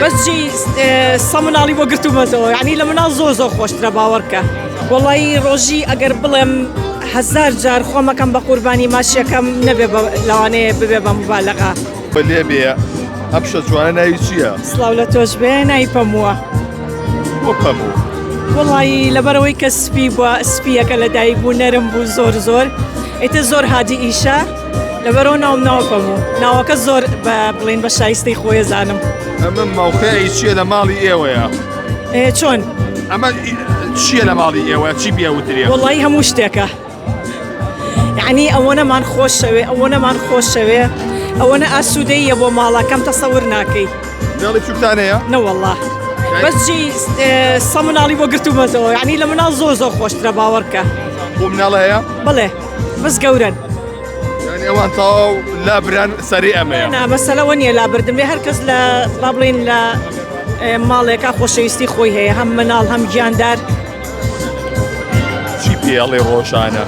بەس جێی سە مناڵی بۆ گرتوومەتەوە یعنی لە مناڵ زۆر زۆر خۆشترە باوەڕکە وەڵی ڕۆژی ئەگەر بڵێم هەزار جار خۆمەکەم بە قوربانی ماشیەکەم نەبێ لەوانەیە ببێ بە مبالغە. لێ بێ ئەم شە جوانە ناوی چییە؟ سڵاو لە تۆش بێ ناوی پەمووە. بۆ پەموو؟ وەڵایی لەبەرەوەی کە سپی بووە سپیەکە لە دایک بوو نەرم بوو زۆر زۆر ئیتر زۆر هادی ئیشە لەبەرەوە ناوم ناوە پەموو ناوەکە زۆر بە بڵین بە شایستەی خۆیە زانم. ئەمە مەوقعی چییە لە ماڵی ئێوەیە؟ چۆن؟ ئەمە چییە لە ماڵی ئێوە چی پێوترێ؟ وەڵایی هەموو شتێکە. یعنی ئەوەنەمان خۆشەوێ ئەوەنەمان خۆشەوێ ئەوەنە ئاسوودەیە بۆ ماڵەکەم تەسەور ناکەی. مناڵی بچووکتان هەیە؟ نەوەڵا بەس جێی سە مناڵی بۆ گرتوومەتەوە یعنی لە مناڵ زۆر زۆر خۆشترە باوەڕکە. بۆ مناڵ هەیە؟ بەڵێ بەس گەورەن. یعنی ئەوان تەواو لابران سەری ئەمەیە. نا مەسەلەوە نییە لابردن بێ هەر کەس لە با بڵێین لە ماڵێکا خۆشەویستی خۆی هەیە هەم مناڵ هەم گیاندار. چی پێڵێ ڕۆژانە؟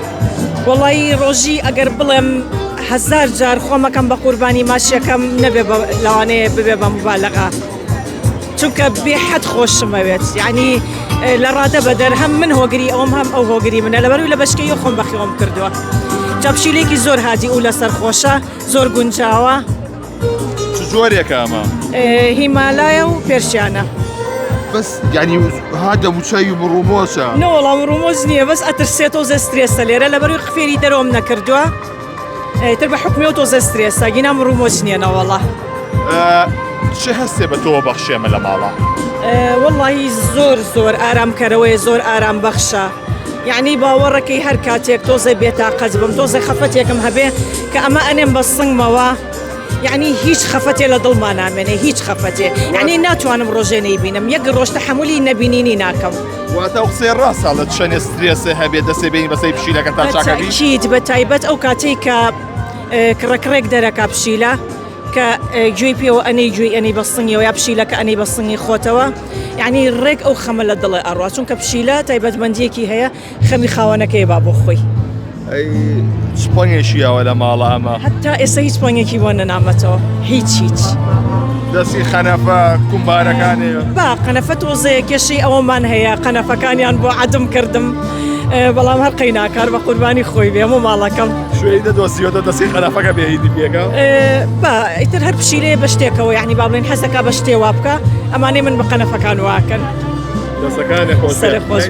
وەڵایی ڕۆژی ئەگەر بڵێم هەزار جار خۆمەکەم بە قوربانی ماشیەکەم نەبێ لەوانەیە ببێ بە مبالغە چونکە بێحەد خۆشمەوێت یعنی لە ڕادە بەدەر هەم من هۆگری ئەوم هەم ئەو هۆگری منە لەبەروی لە بەشکەی خۆم بەخێوم کردووە چاپشیلێکی زۆر هادی و لەسەر خۆشە زۆر گونجاوە چ جۆرێکە ئەمە؟ هیمالایە و پێرشیانە. بەس یعنی ها دەموچاوی مڕومۆچە. نەوەڵا مڕومۆچ نییە بەس ئەترسێ تۆزێ سترێسە لێرە لەبەروی فێری دەرەوەم نەکردووە ئیتر بە حوکمی ئەو تۆزێ سترێسە گینا مڕومۆچ نییە نەوەڵا. چ هەستێ بە تۆوە بەخشێمە لە ماڵا؟ وەڵی زۆر زۆر ئارامکەرەوەیە زۆر ئارام بەخشە یعنی باوەڕەکەی هەر کاتێک تۆزێ بێتاقەت بم تۆزێ خەفەتێکم هەبێ کە ئەمە ئەنێم بە سنگمەوە یعنی هیچ خەفەتێ لە دڵما نامێنێ هیچ خەفەتێ یعنی ناتوانم ڕۆژێ نەیبینم یەک ڕۆژ تەحەمولی نەبینینی ناکەم. واتە ئەو قسەیە ڕاستە ئەڵێ چەنێ سترێسێ هەبێ دەسێ بێنی بەسەری پشیلەکە تا چاکە بی؟ بەتەئکید بە تایبەت ئەو کاتەی کە کڕەکڕێک دەرەکا پشیلە کە گوێی پێوە ئەنێی گوێی ئەنێی بە سنگیەوە یا پشیلەکە ئەنێی بە سنگی خۆتەوە یعنی ڕێک ئەو خەمە لە دڵێ ئەڕوا چونکە پشیلە تایبەتمەندیەکی هەیە خەمی خاوەنەکەی با بۆ خۆی. ئەی چ پەنگێکی یاوە لە ماڵە ئەمە؟ هەتا ئێستا هیچ پەنگێکی بۆ نەنامەتەوە هیچ هیچ. دەستی خەنەفە کومبارەکانی با قەنەفە تۆزێ کێشەی ئەوەمان هەیە قەنەفەکانیان بۆ عەدم کردم بەڵام هەر قەیناکار بە قوربانی خۆی بێ هەموو ماڵەکەم. شوێنی دەدۆزیەوە دەستی قەنەفەکە بێ هیدی پێکە؟ با ئیتر هەر پشیلەیە بە شتێکەوە یعنی با بڵێن حەزەکا بە شتێ وا بکە ئەمانەی من بە قەنەفەکان واکەن. دەستەکانێ خۆش بێ. سەرت خۆش بێ.